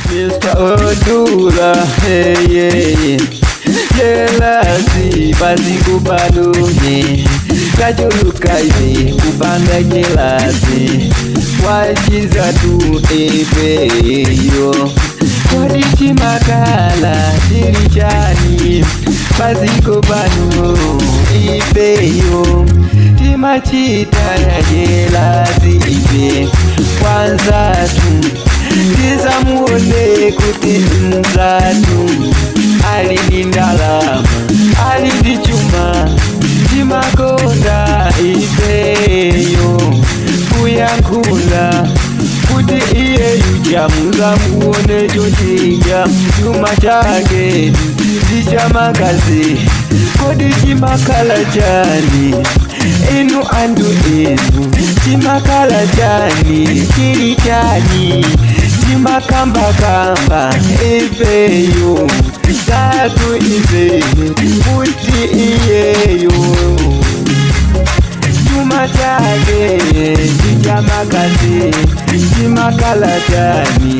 Mr. Odula, hey, yeah, jealousy padziko pano kachuluka ife kupanga jealousy wachizatu ifeyo. Kodi chimakala chili chani padziko pano ifeyo timachita jealousy ife kwanzatu tisamuone kuti mzatu ali ndi ndalama ali ndi chuma timakonda ifeyo kuyankhula kuti iye yuja muzamuone chochija chuma chake ndichamagazi. Kodi chimakhala chani inu andu inu chimakhala chani chili chani chimakambakamba ifeyo tatu ife kuti iyeyo chuma chake ndichamagazi chimakhala chani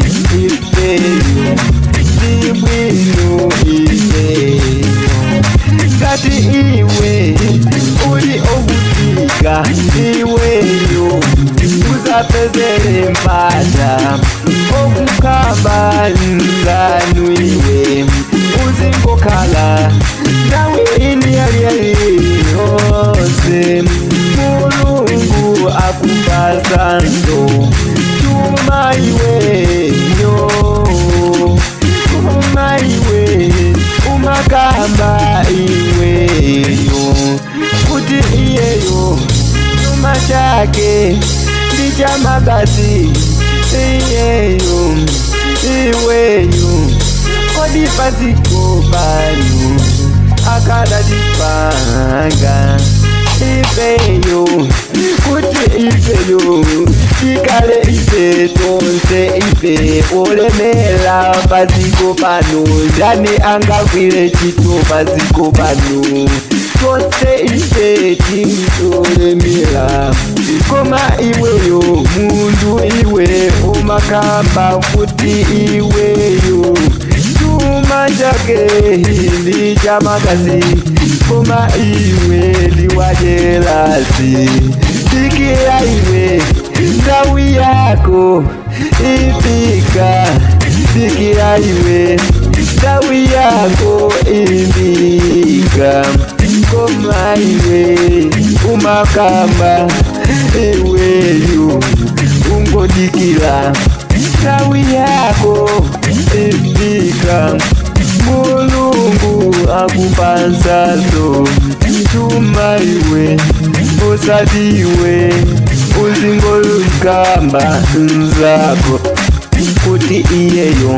ifeyo zibwino ifeyo ngati iwe uli ovutika iweyo usapezere mpata okukamba nzanu iwe uzingokhala ndawi ini yaliyaliyonse Mulungu akupasanso chuma iweyo chuma iwe umakamba iweyo kuti iyeyo chuma chake ndichamagazi iyeyo iweyo. Kodi padziko pano akadatipanga ifeyo kuti ifeyo tikale ife tonse ife olemera padziko pano ndani angagwire chito padziko pano tonse ife titolemera koma iweyo mundu iwe umakamba kuti iweyo chuma chake ndi chamagazi koma iwe ndiwa jealousy dikira iwe nthawi yako ifika dikira iwe nthawi yako ifika koma iwe umakamba iweyo ungodikira nthawi yako ifika Mulungu akupasaso chuma iwe usati iwe uzingokamba nzako kuti iyeyo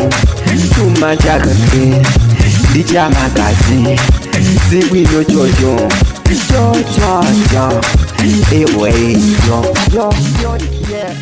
chuma chake ndichamagazi zibwino chocho chochocho iweyo yo yo yeah.